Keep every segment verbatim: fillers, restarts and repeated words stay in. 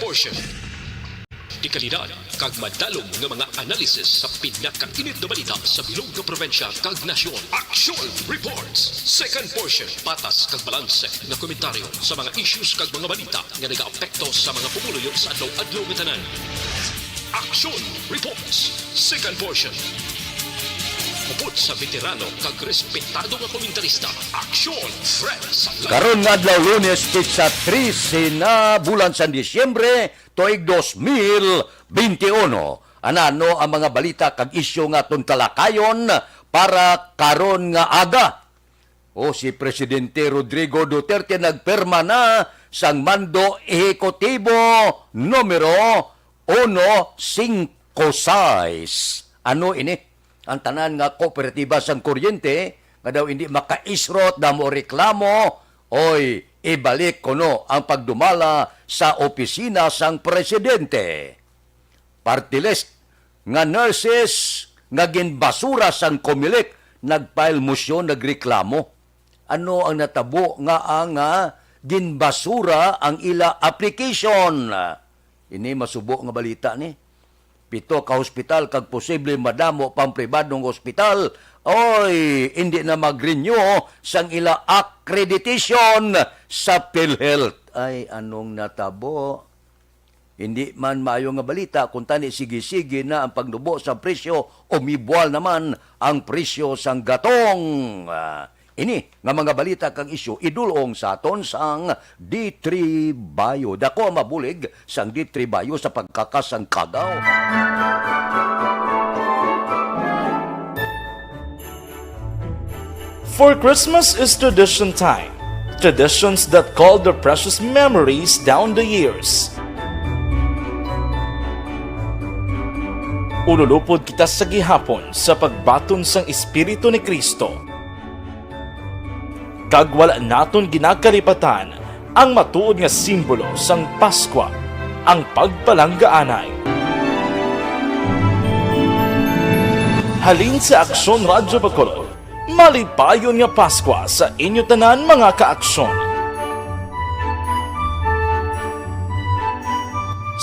Portion. Dekalidad kag madalom nga mga analysis sa pinakainit nga balita sa bilog nga probinsya kag nasyon. Action Reports. Second Portion. Patas kag balanse nga komentaryo sa mga issues kag mga balita nga nagaapekto sa mga pumuluyo sa adlaw-adlaw nga tanan. Action Reports. Second Portion. Upod sa veterano kag respetado nga komentarista, Action Fred Salazar. Karon nga adlaw, Lunes, petsa trese na bulan sang Disyembre, tuig dos mil benti uno. Ano ang mga balita kag isyu nga aton talakayon para karon nga aga? O, si Presidente Rodrigo Duterte nagpirma na sang Mando Ehekutibo numero uno singko sais. Ano ini? Ang tanan nga kooperatiba sang kuryente nga daw hindi makaisrot, damo reklamo, oy, ibalik kuno ang pagdumala sa opisina sang presidente. Party list nga nurses nga ginbasura sang Comelec nag-file motion, nagreklamo. Ano ang natabo nga ang, ah, ginbasura ang ila application? Ini masubo nga balita ni. Pito ka hospital kag posible madamo pang pribadong hospital, oy, hindi na mag-renew sang ila accreditation sa PhilHealth. Ay, anong natabo? Hindi man maayo nga balita kung tani sige-sige na ang pagnubo sa presyo, umibwal naman ang presyo sang gatong. Ah, ini nga mga balita kag isyu idulong sa aton sang D three Bio. Dako ang mabulig sang D three Bio sa pagkakas sang kagaw. For Christmas is tradition time. Traditions that call their precious memories down the years. Ululupod kita sa gihapon sa pagbaton sang Espiritu ni Cristo. Kag wala naton ginakalipatan ang matuod nga simbolo sang Paskwa, ang pagpalanggaanay. Halin sa Aksyon Radyo Bacolod, malipayon nga Paskwa sa inyo tanan, mga ka-Aksyon.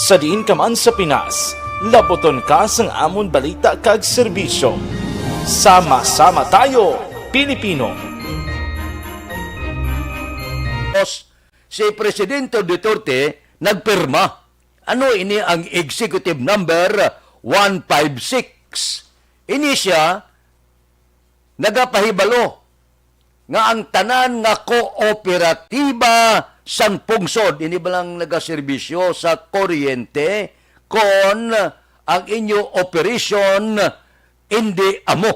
Sa diin ka man sa Pinas, labuton ka sang amon balita kag serbisyo. Sama-sama tayo, Pilipino! Si Presidente Duterte nagpirma. Ano ini ang Executive Number one five six? Ini sia nagapahibalo nga ang tanan nga kooperatiba sang pungsod, ini ba lang nagaserbisyo sa kuryente, kon ang inyo operasyon indi amo,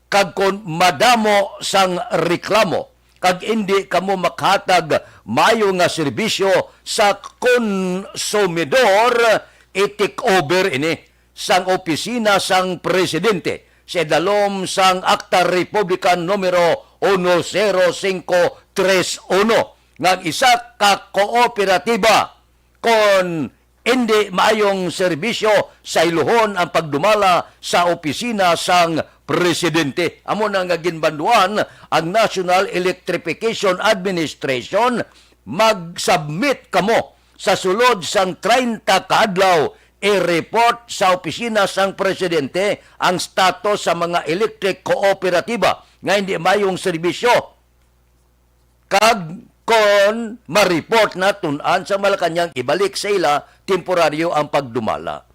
kag kon madamo sang reklamo kag indi kamo makahatag maayo nga serbisyo sa konsumidor, i-take over ini sang opisina sang presidente sa idalom sang Akta Republika numero uno zero cinco tres uno, nga ang isa ka kooperatiba kon indi maayong serbisyo, sayluhon ang pagdumala sa opisina sang presidente. Amo na nga ginbanduan ang National Electrification Administration, mag-submit kamo sa sulod sang treinta ka adlaw, i-report sa opisina sang presidente ang status sa mga electric kooperatiba nga hindi maayong serbisyo. Kag kon ma-report na, tun-an sa Malacañang, ibalik sa ila temporaryo ang pagdumala.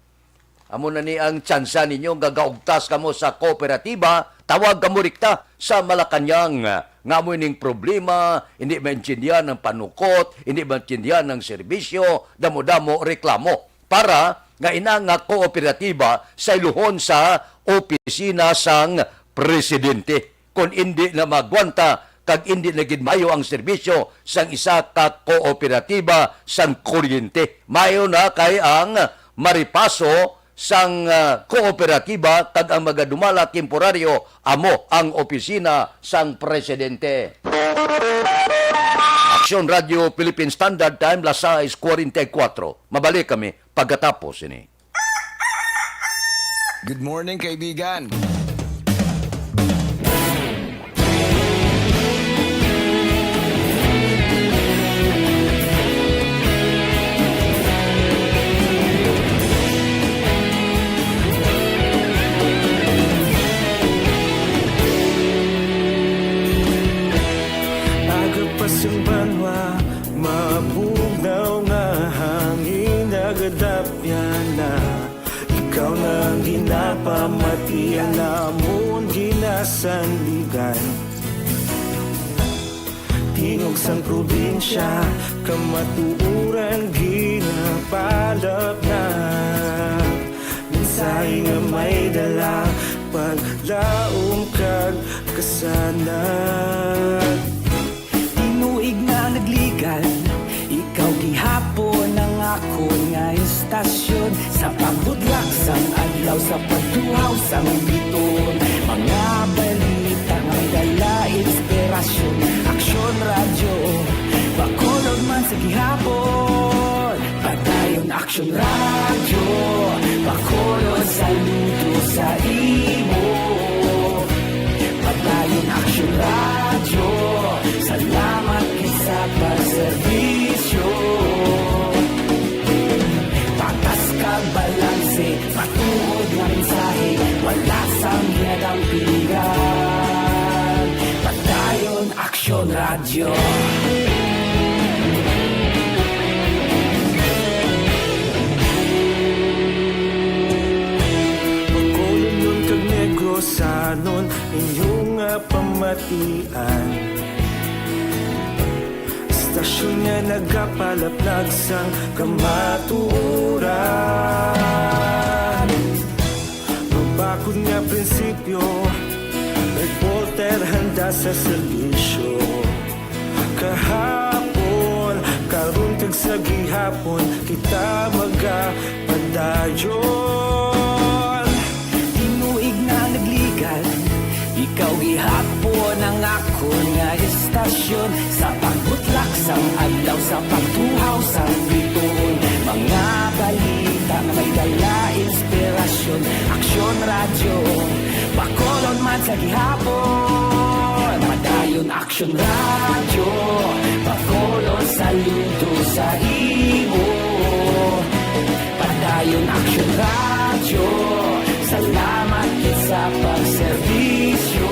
Amo na ni ang tsansa ninyo nga gaugtas kamo sa kooperatiba, tawag kamo rikta sa Malacañang, nga amo ning problema, hindi maintindihan ang panukot, hindi maintindihan ang serbisyo, damo-damo reklamo. Para nga ina nga kooperatiba sayluhon sa opisina sang presidente. Kon indi na magwanta kag indi na gid maayo ang serbisyo sang isa ka kooperatiba sang kuryente, maayo na kay ang maripaso sang, ah, kooperatiba kag ang magadumala temporaryo amo ang opisina sang presidente. Aksyon Radio Philippine Standard Time, las sais cuarenta y cuatro. Mabalik kami pagkatapos ini. Good morning, kaibigan. Amon ginasandigan. Tingog sang probinsya, kamatuoran ginapalapnag. Mensahe nga may dala, paglaom kag kasanag. Tinuig na nagligan, ikaw gihapon ang akon nga istasyon. Sa pagbutlak sang adlaw, sa pagtuhaw sang biton, mga balita nga may dala inspirasyon. Aksyon Radyo, Bacolod man sa gihapon. Padayon Aksyon Radyo, Bacolod, saludo sa imo. Padayon Aksyon Radyo, salamat gid sa pagserbisyo. Patas kag balanse, matuod nga mensahe, wala sang ginadampigan. Padayon Aksyon Radyo. Bacolodnon kag Negrosanon, inyo nga pamatian. Istasyon nga nagapalaplag sang kamatuoran. Mabakod nga prinsipyo, reporter handa sa serbisyo. Kahapon, karon kag sa gihapon, kita magapadayon. Tinuig na nagligan, ikaw gihapon ang akon nga istasyon. Sa pagbutlak sang adlaw, sa pagtuhaw sang biton, mga balita nga may dala inspirasyon. Aksyon Radyo, Bacolod man sa gihapon. Padayon Aksyon Radyo, Bacolod, saludo sa imo. Padayon Aksyon Radyo, salamat gid sa pagserbisyo.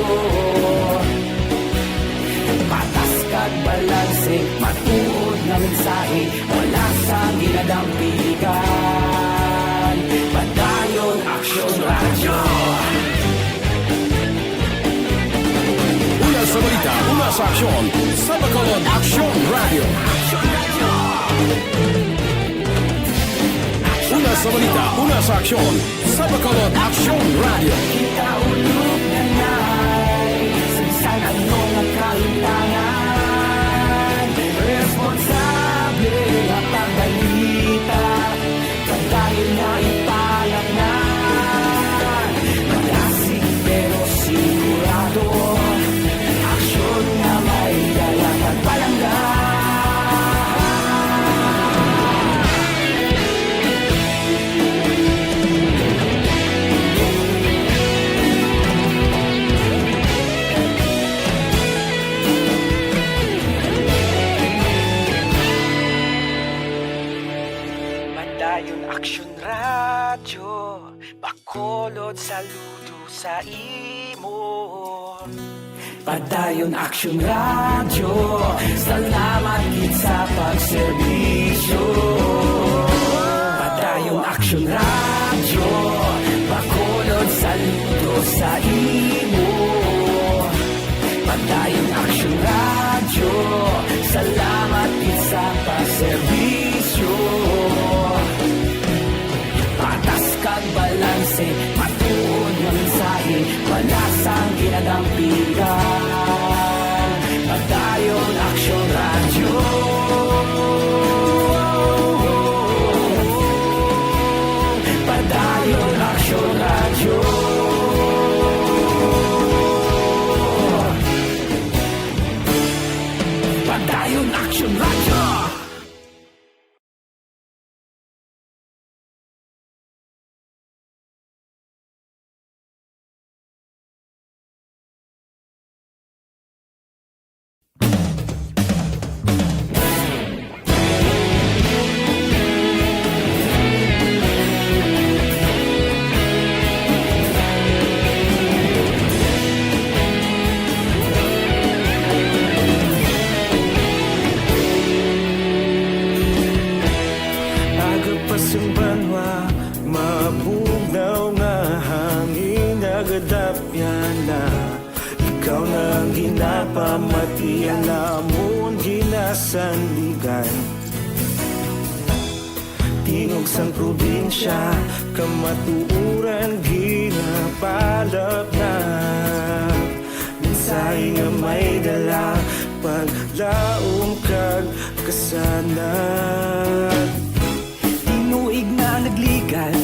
Patas kag balanse, matuod nga mensahe, wala sang ginadampigan. Padayon Aksyon Radyo. Una sa balita, una sa aksyon, sa Bacolod Aksyon Radyo. Una sa balita, una sa aksyon, sa Bacolod Aksyon Radyo. Kita ulog na nay, sa bisan ano nga kahimtangan, responsable nga pagbalita, padayon nga ipalapngan. Malasig pero sigurado, aksyon nga may dala kag palangga. Padayon Aksyon Radyo, Bacolod, saludo sa imo. Padayon Aksyon Radyo, salamat gid sa pagserbisyo. Padayon Aksyon Radyo, Bacolod, saludo sa imo. Padayon Aksyon Radyo, salamat gid sa pagserbisyo. Patas kag balanse, matuod nga mensahe, wala sang ginadampigan. Padayon Aksyon Radyo. Padayon Aksyon Radyo. Padayon Aksyon Radyo. na, ikaw na ang ginapamati, ang amon ginasandigan. Tingog sang probinsya, kamatuoran ginapalapnap. Mensahe nga may dala, paglaom kag kasanag. Tinuig na nagligan,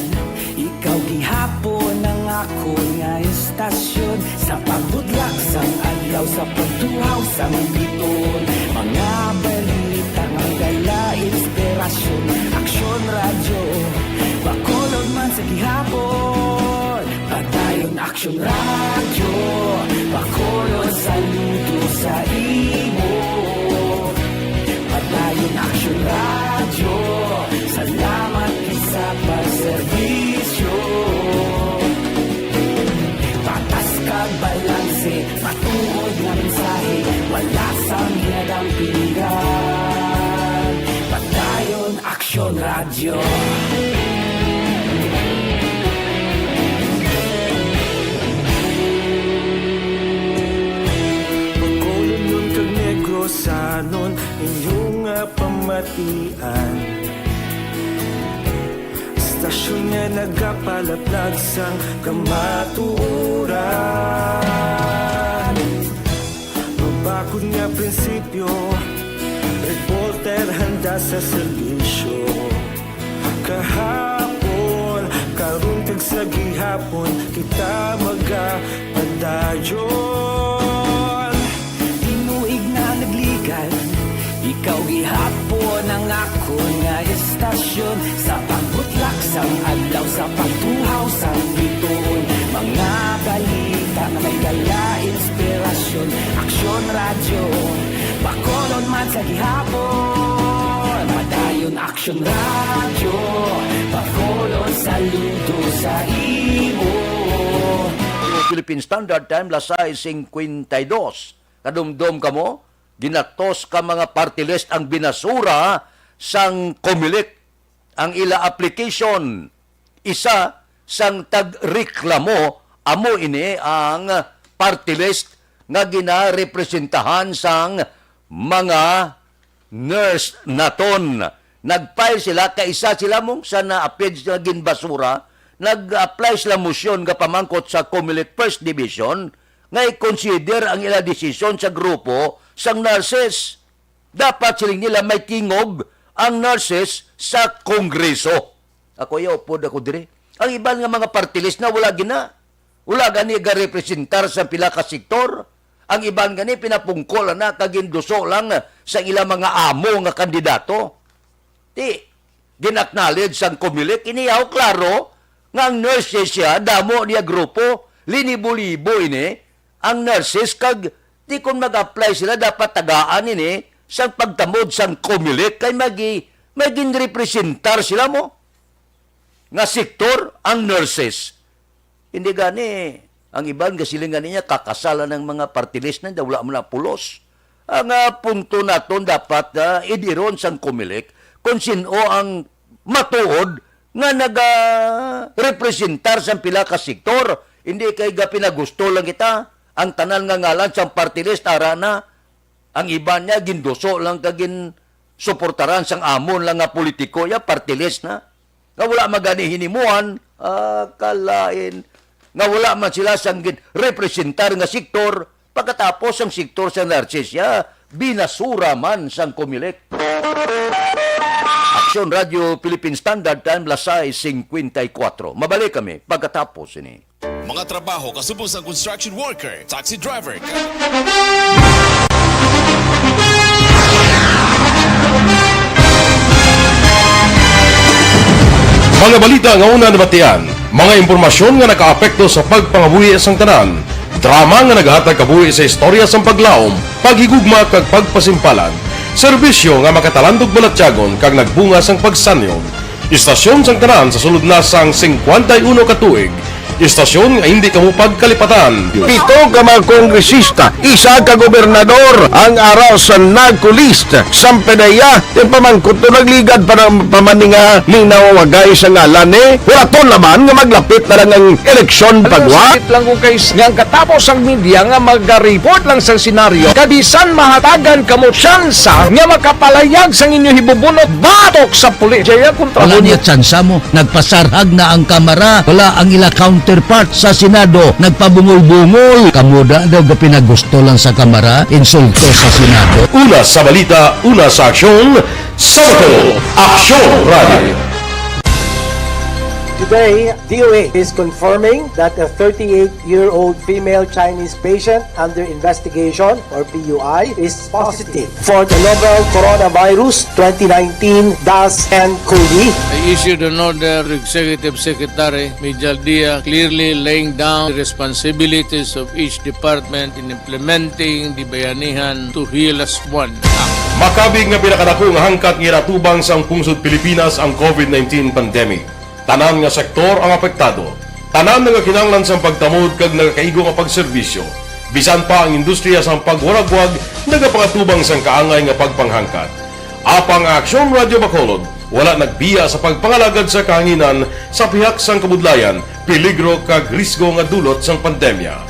ikaw gihapon ang akon nga estasyon. Sa pagbudlak sang adlaw, sa pagtuhaw sang biton, mga balita nga dala inspirasyon. Aksyon Radyo, Bacolod man sa gihapon. Padayon Aksyon Radyo, Bacolod, saludo sa imo. Padayon Aksyon Radyo, salamat sa pagserbisyo. Patas kag balanse, matuod nga mensahe, wala sang hinadampingan. Padayon Aksyon Radyo. Bacolodnon kag Negrosanon, inyo nga pamatian. Estasyon nga nagapalaplag sang kamatuoran. Mabakod nga prinsipyo, reporter handa sa serbisyo. Kahapon, karon kag sa gihapon, kita magapadayon. Tinuig na nagligan, ikaw gihapon ang akon nga estasyon. Sa pagbutlak sang adlaw, sa pagtuhaw sang bituon, mga balita nga may dala inspirasyon. Aksyon Radyo, Bacolod man sa gihapon. Padayon Aksyon Radyo, Bacolod, saludo sa imo. Philippine Standard Time, las sais cincuenta y dos. Kadumdom kamo, ginaktos ka mga party list ang binasura sang Comelec. Ang ila application, isa sang tagreklamo, amo ini ang party list nga ginarepresentahan sang mga nurse naton. Nag-file sila, kaisa sila mong sa naapid nga ginbasura, nag-apply sila motion nga pamangkot sa Comelec First Division nga i-consider ang ila desisyon sa grupo sang nurses. Dapat, siling nila, may tingog ang nurses sa Kongreso. Ako, yaw pod ako diri. Ang iban nga mga party list na wala gina. Wala gani garepresentar sa pila ka sektor. Ang iban gani pinapungkol na kag ginduso lang sa ila mga amo nga kandidato. Ti, gin-acknowledge sang Comelec ini, yaw, klaro nga ang nurses siya, damo niya grupo, linibo-libo ini ang nurses, kag di, kon mag-apply sila, dapat tagaan ini sang pagtamod sang Comelec kay magi-, may ginrepresentar sila mo nga sektor ang nurses. Hindi gani, ang iban gasiling gani niya, kakasalan ng mga party list na, wala man na pulos. Ang, ah, punto naton dapat, ah, idiron sang Comelec kung sino ang matuod nga nagarepresentar sang pila ka sektor. Hindi kay gapinagusto lang kita, ang tanan nga ngalan sang party list, ara na. Ang iban niya, ginduso lang kag ginsuportaran sang amon lang nga politiko, ya, party list na. Nga wala man gani hinimuan, ah, kalain. Nga wala man sila sang ginrepresentar nga sektor, pagkatapos ang sektor sa nurses, ya, binasura man sang Comelec. Aksyon Radyo Philippine Standard Time, las sais cincuenta y cuatro. Mabalik kami pagkatapos ini. Mga trabaho kasubong sang construction worker, taxi driver, ka- Mga balita nga una nabatian, mga impormasyon nga nakaapekto sa pagpangabuhi sang tanan, drama nga naghatag kabuhi sa istorya sang paglaom, paghigugma kag pagpasimpalan, serbisyo nga makatalandog balatyagon kag nagbunga sang pagsanyon. Istasyon sang tanan sa sulod na sang cincuenta y uno ka tuig, Istasyon nga hindi kamo pagkalipatan. Pito ka mga kongresista, isa ka gobernador ang ara sa NAGCO list. Sampedeya, ti pamangkot to nagligad pa ng pamaninga ni nawagay sa ngalan ni. Wala to naman nga maglapit na lang ang eleksyon pagwa. Sakit lang kung kay nga ang katapos ang media nga mag-report lang sa senaryo. Kabisan mahatagan kamo tsansa nga makapalayag sang inyo hibubunot batok sa pulis. Jaya kontra Wala mo niya tsansa mo. Nagpasarhag na ang kamara, wala ang ila counterpart sa Senado, nagpabungol-bungol. Kamo da daw gapinagusto lang sa kamara, insulto sa Senado. Una sa balita, una sa aksyon, sa Bacolod, Aksyon Radio. Today, D O A is confirming that a thirty-eight-year-old female Chinese patient under investigation, or P U I, is positive for the novel coronavirus twenty nineteen dash N COVID. I issued an order to Executive Secretary Mijal Dia, clearly laying down the responsibilities of each department in implementing the Bayanihan to Heal Us One Act. Makabig nga pinakadako nga hangkat nga ginatubang sang pungsod Pilipinas ang COVID nineteen pandemic. Tanan nga sektor ang apektado. Tanan nga kinahanglan sang pagtamod kag nagakaigo nga pagserbisyo. Bisan pa ang industriya sang pagwaragwag nagapangatubang sang kaangay nga pagpanghangkat. Apang ang Aksyon Radio Bacolod wala nagbiya sa pagpangalagad sa kahanginan sa pihak sang kabudlayan, peligro kag risgo nga dulot sang pandemya.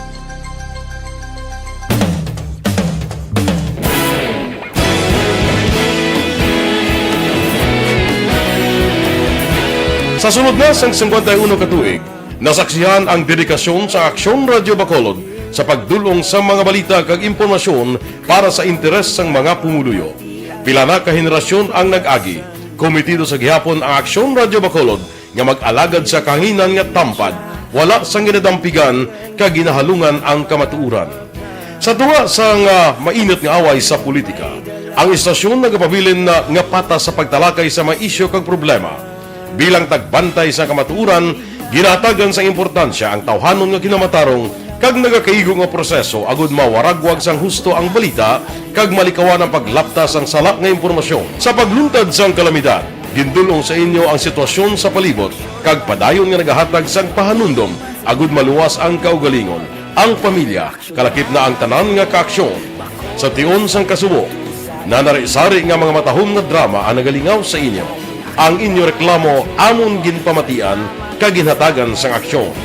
Sa sulod na sang singkwenta y uno ka tuig, nasaksihan ang dedikasyon sa Aksyon Radio Bacolod sa pagdul-ong sa mga balita kag impormasyon para sa interes sang mga pumuluyo. Pila na ka henerasyon ang nag-agi, komitido sa gihapon ang Aksyon Radio Bacolod nga mag-alagad sa kahanginan nga tampad, wala sang ginadampigan kag ginahalungan ang kamatuoran. Sa tunga sang, ah, mainit nga away sa politika, ang istasyon nagapabilin na nga patas sa pagtalakay sa mga isyu kag problema. Bilang tagbantay sa kamatuoran, ginahatagan sang importansya ang tawhanon nga kinamatarong kag nagakaigo nga proseso agud mawaragwag sang husto ang balita kag malikawan ang paglapta sang sala nga impormasyon. Sa pagluntad sang kalamidad, gindul-ong sa inyo ang sitwasyon sa palibot kag padayon nga nagahatag sang pahanumdom agud maluwas ang kaugalingon, ang pamilya, kalakip na ang tanan nga kaaksyon. Sa tion sang kasubo, nanari-sari nga mga matahom nga drama ang nagalingaw sa inyo. Ang inyo reklamo amon ginpamatian kag ginhatagan sang aksyon.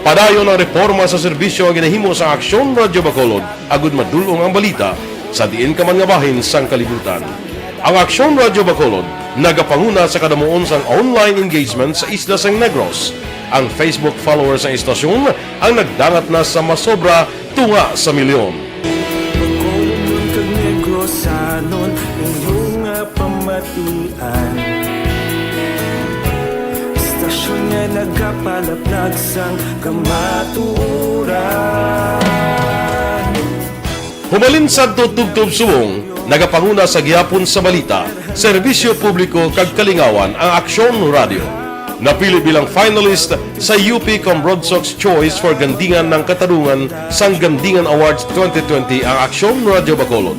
Padayon ang reporma sa serbisyo nga ginahimo sa Aksyon Radio Bacolod agud madul-ong ang balita sa diin ka man nga bahin sang kalibutan. Ang Aksyon Radio Bacolod nagapanguna sa kadamuon sang online engagement sa isla sang Negros. Ang Facebook followers sang istasyon ang nagdangat na sa masobra tunga sa milyon. Bacolodnon kag Negrosanon, inyo nga pamatian. Istasyon nga nagapalaplag sang kamatuoran. Humalin sadto tubtob subong, nagapanguna sa gihapon sa balita, serbisyo publiko kag kalingawan ang Aksyon Radio. Napili bilang finalist sa U P Cambrodsoc's Choice for Gandingan ng Katarungan sang Gandingan Awards twenty twenty ang Aksyon Radio Bacolod.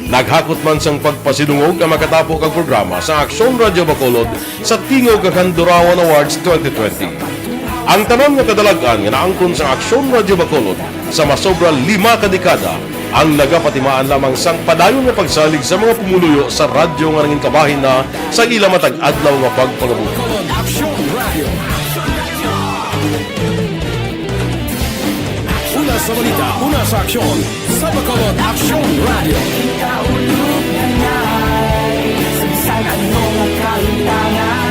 Naghakot man sang pagpasidungog ang makatapo kag programa sa Aksyon Radio Bacolod sa Tingog kag Handurawan Awards twenty twenty. Ang tanan nga kadalag-an nga naangkon sa Aksyon Radio Bacolod sa masobra lima ka dekada ang nagapatimaan lamang sang padayon nga pagsalig sa mga pumuluyo sa radyo nga nangin kabahin na sa ila matag adlaw nga pagpangabuhi. Bacolod Aksyon Radio. Una sa balita, una sa aksyon, sa Bacolod Aksyon Radio. Ikaulog na ngay, sa bisan ano nga kahitangan,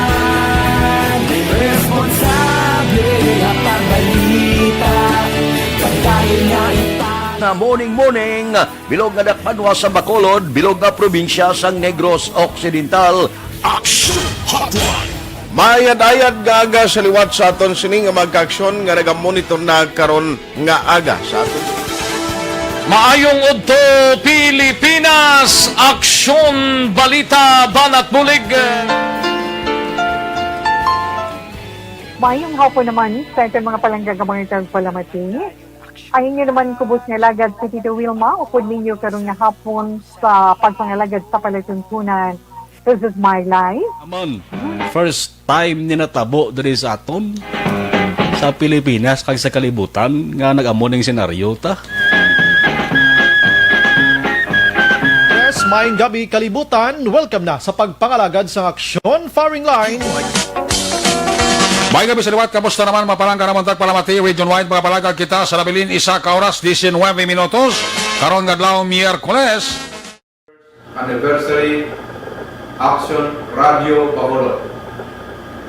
responsable nga pagbalita, pagdahil nga ita- Na morning, morning, bilog nga dakbanwa sa Bacolod, bilog nga probinsya sang Negros Occidental. Action Hotline. Mayad-ayad nga aga sa liwat sa aton sini nga mga kaaksyon nga nagamonitor na karon nga aga sa aton. Maayong udto, Pilipinas! Aksyon, balita, banat, bulig. Maayong hapon naman sa aton mga palangga nga mga tagpalamati. Ang inyo naman kubos nga alagad si Tito Wilma, upod ninyo karon nga hapon sa pagpangalagad sa palatuntunan. This is my life. Amon, first time ni natabo diri sa aton. sa Pilipinas kag sa kalibutan nga nag-amo ning senaryo ta. Yes, maayong gabi, kalibutan. Welcome na sa pagpangalagad sa Aksyon Firing Line. May gabi sa liwat, kamusta naman? Mapalangga naman tagpalamati, region-wide, mga palagag kita sa nabilin, isa ka oras, diecinuebe minutos. Karon nga adlaw, Miyerkules. Anniversary, Aksyon Radio Bacolod.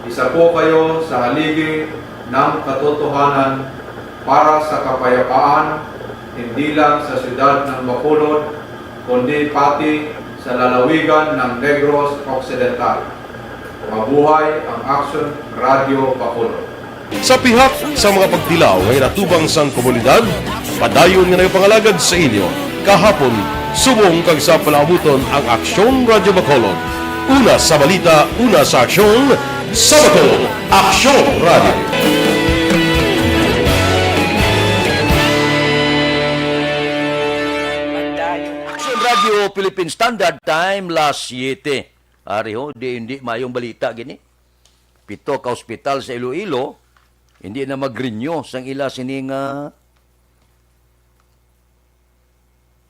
Isa po kayo sa haligi ng katotohanan para sa kapayapaan, hindi lang sa siyudad ng Bacolod, kundi pati sa lalawigan ng Negros Occidental. Mabuhay ang Aksyon Radio Bacolod. Sa pihak sa mga pagtilaw nga inatubang sang komunidad, padayon nga nagapangalagad sa inyo kahapon, subong kag sa palaabuton ang Aksyon Radyo Bacolod. Una sa balita, una sa aksyon, sa Bacolod, Aksyon Radyo. Aksyon Radyo Philippine Standard Time, las siete. Ari ho, di, hindi mayong balita gini. Pito ka ospital sa Iloilo, hindi na mag-renew sang ila sini nga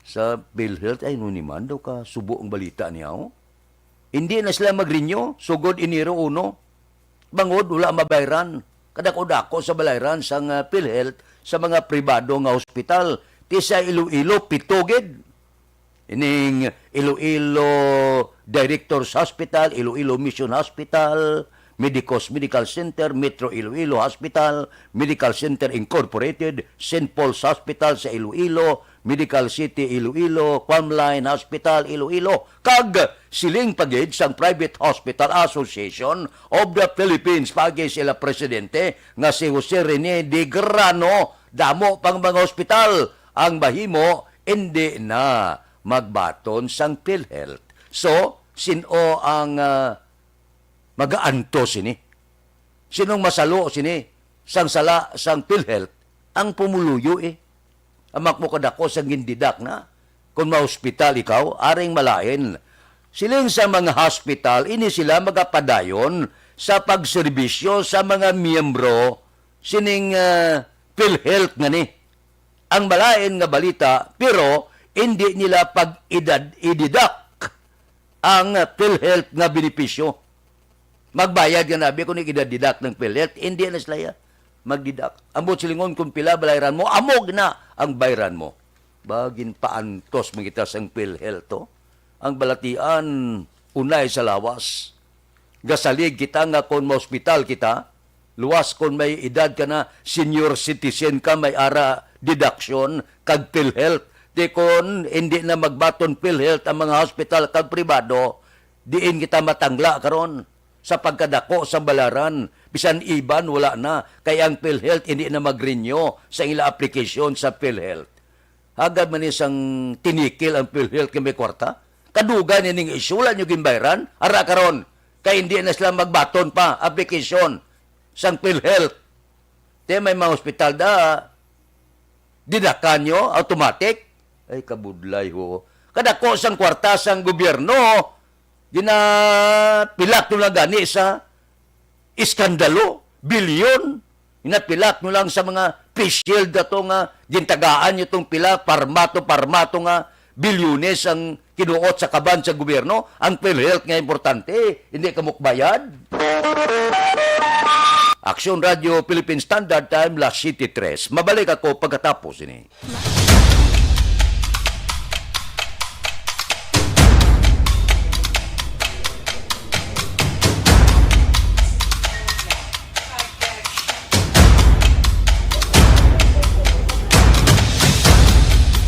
sa PhilHealth. Ay, no ni man daw ka subo ang balita niya, oh. Hindi na sila mag-renew, sugod Enero uno. Bangod, wala mabayran. Kadako-dako sa balayran sang, ah, PhilHealth sa mga pribado nga hospital. Ti sa Iloilo, pito gid. Ining Iloilo Directors Hospital, Iloilo Mission Hospital, Medicos Medical Center, Metro Iloilo Hospital, Medical Center Incorporated, Saint Paul's Hospital sa Iloilo, Medical City Iloilo, Quamline Hospital Iloilo, kag siling pa gid sang Private Hospital Association of the Philippines, paagi sila presidente nga si Jose Rene de Grano. Damo pang mga hospital ang mahimo, hindi na magbaton sang PhilHealth. So, sin-o ang, ah, magaantos sini? Sinong masalo sini sang sala sang PhilHealth? Ang pumuluyo, eh. Amak mo kadako sang gindidak na. Kung maospital ikaw, aring malain. Siling sa mga hospital, ini sila magapadayon sa pagserbisyo sa mga miyembro sining, ah, PhilHealth nga ni. Ang malain nga balita, pero hindi nila pag-idad-, ididak ang PhilHealth nga benepisyo. Magbayad ka na, abi, kung nag-idad-, didak ng PhilHealth, hindi na sila ya magdidak. Ang buot silingon, kung pila balayran mo, amog na ang bayran mo. Bagin paantos man kita sang PhilHealth, oh. Ang balatian, unay sa lawas. Gasalig kita nga kon maospital kita, luwas kon may edad ka na, senior citizen ka, may ara deduction kag PhilHealth. Di kon hindi na magbaton PhilHealth ang mga hospital kag pribado, diin kita matangla karon sa pagkadako sa balaran, bisan iban wala na, kay ang PhilHealth hindi na mag-renew sa ila application sa PhilHealth. Agad man ni sang tinikil ang PhilHealth nga may kwarta. Kadugay na ning isyu, wala nyo ginbayran. Ara karon, kay hindi na sila magbaton pa application sang PhilHealth. Te, may mga hospital da, didakan nyo, automatic. Ay, kabudlay ho. Kadako sang kwarta sang gobyerno, ginapilak nyo lang gani sa iskandalo, bilyon. Ginapilak nyo lang sa mga face shield na to nga gintagaan nyo tong pila, parmato, parmato nga bilyones ang kinuot sa kaban sa gobyerno. Ang PhilHealth nga importante, hindi ka mukbayad. Aksyon Radio Philippine Standard Time, las siyete tres. Mabalik ako pagkatapos ini.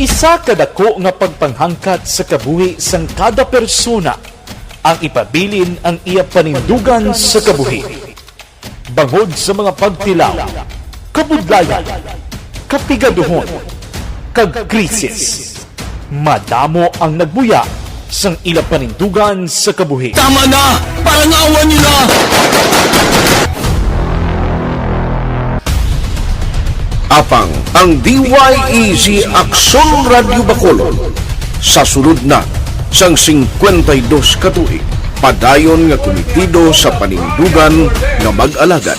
Isa ka dako nga pagpanghangkat sa kabuhi sang kada persona ang ipabilin ang iya panindugan sa kabuhi. Bangod sa mga pagtilaw, kabudlayan, kapigaduhon, kag krisis, madamo ang nagbuya sang ila panindugan sa kabuhi. Tama na! Parangawan niyo na! Apang ang D Y E Z Aksyon Radyo Bacolod sa sulod na sang singkwenta y dos ka tuig, padayon nga kumitido sa panindugan nga mag-alagad.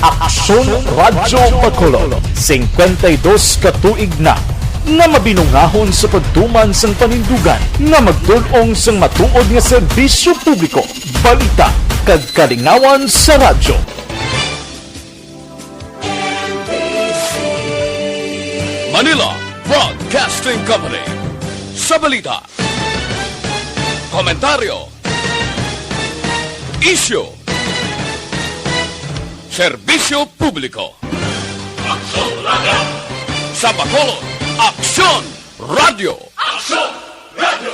Aksyon Radyo Bacolod, singkwenta y dos ka tuig na nga mabinungahon sa pagtuman sang panindugan nga magdul-ong sang matuod nga serbisyo publiko, balita, kag kalingawan sa radyo. Manila Broadcasting Company. Sa balita, komentaryo, isyu, serbisyo publiko. Aksyon Radyo! Sa Bacolod, Aksyon Radyo! Aksyon Radyo!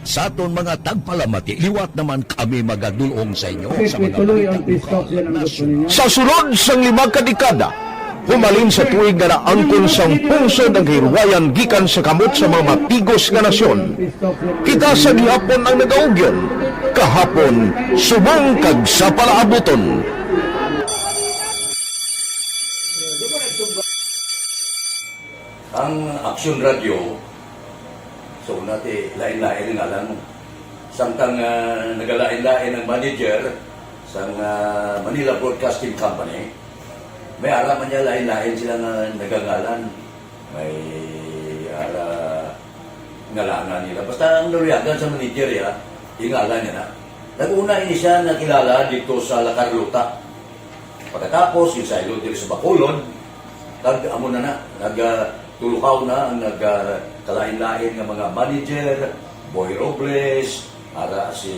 Sa aton mga tagpalamati, liwat naman kami magadulong sa inyo sa mga balita lokal, nasyonal. Sa sulod sang lima ka dekada, humalin sa tuig nga naangkon sang pungsod ang kahilwayan gikan sa kamot sa mga matigos nga nasyon. Kita sa gihapon ang nagaugyon, kahapon, subong kag sa palaabuton. Ang Aksyon Radyo, so, nati, lain-lain ang ngalan mo. Samtang, ah, nagalain-lain ang manager sang, ah, Manila Broadcasting Company, may ara man niya lain-lain sila nga nagangalan. May ara ngalangan nila. Basta ang naluyagan sa manager, ya, ingalan niya na. Nag-una ini siya nakilala dito sa La Carlota. Pagkatapos, insaylo diri sa Bacolod, kag amo na na, nag, ah, tulukaw na ang nag, ah, kalain-lain nga mga manager, Boy Robles, ara si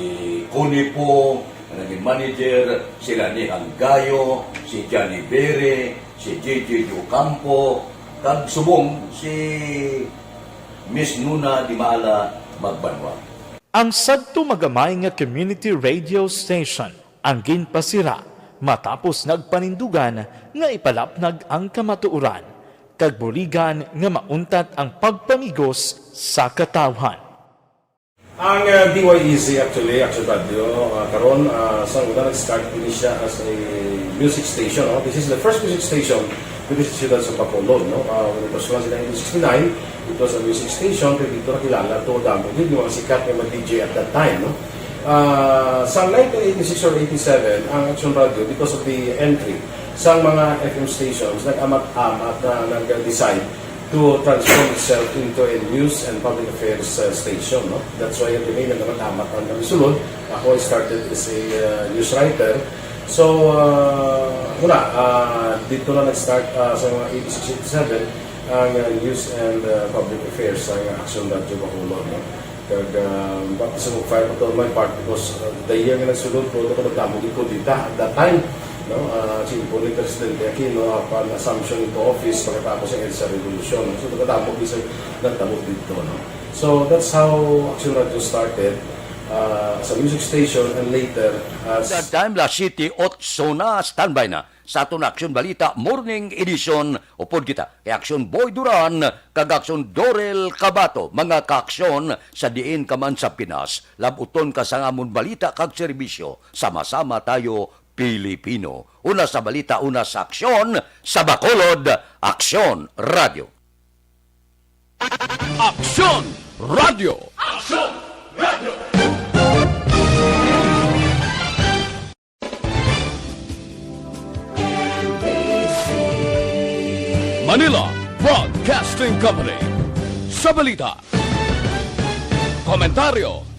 Connie Pong, nga naging manager, sila ni Hanggayo, si Johnny Bere, si J J Ocampo, kag subong si Miss Nuna Dimala Magbanwa. Ang sadto magamay nga community radio station ang ginpasira matapos nagpanindugan nga ipalapnag ang kamatuoran kag buligan nga mauntat ang pagpamigos sa katawhan. Ang, ah, D Y E Z actually, Action Radio, ah, karon, ah, sa una nag-start ini siya as a music station, no? This is the first music station dito sa siyudad sa Bacolod, no? Ah, when it was launched in nineteen sixty-nine, it was a music station, pero dito nakilala to, damo gid yung mga sikat nga mga D J at that time, no? Ah, sa nineteen eighty-six or eighty-seven, ang Action Radio, because of the entry sa mga F M stations, nag-amat-amat na nag-decide to transform itself into a news and public affairs, uh, station, no? That's why kami nagkakatamat ang kami sulod. Ako, I started as a, uh, news writer. So, uh, muna, uh, dito na nag-start, uh, sa mga eighty-six, eighty-seven, ang, uh, news and, uh, public affairs sa Action Radio Bacolod, no? Kag, ah, baptism of fire pa to my part because, ah, the year nga nagsulod ko, ako nagdamo gid ko dita at that time, no? Ah, simple ni Presidente Aquino, apan assumption into office pagkatapos sa EDSA Revolution. So, nagdamo gid sa nagdamo dito, no? So, that's how Action Radio started, ah, as a music station and later as That time, las siete otso na, standby na sa aton Aksyon Balita Morning Edition. Upod kita kay Aksyon Boy Duran kag Aksyon Dorel Cabato, mga kaaksyon sa diin ka man sa Pinas. Labuton ka sang amon balita kag serbisyo. Sama-sama tayo, Pilipino. Una sa balita, una sa aksyon, sa Bacolod, Aksyon Radio. Aksyon Radio. Aksyon Radio. Manila Broadcasting Company. Sa balita, komentaryo,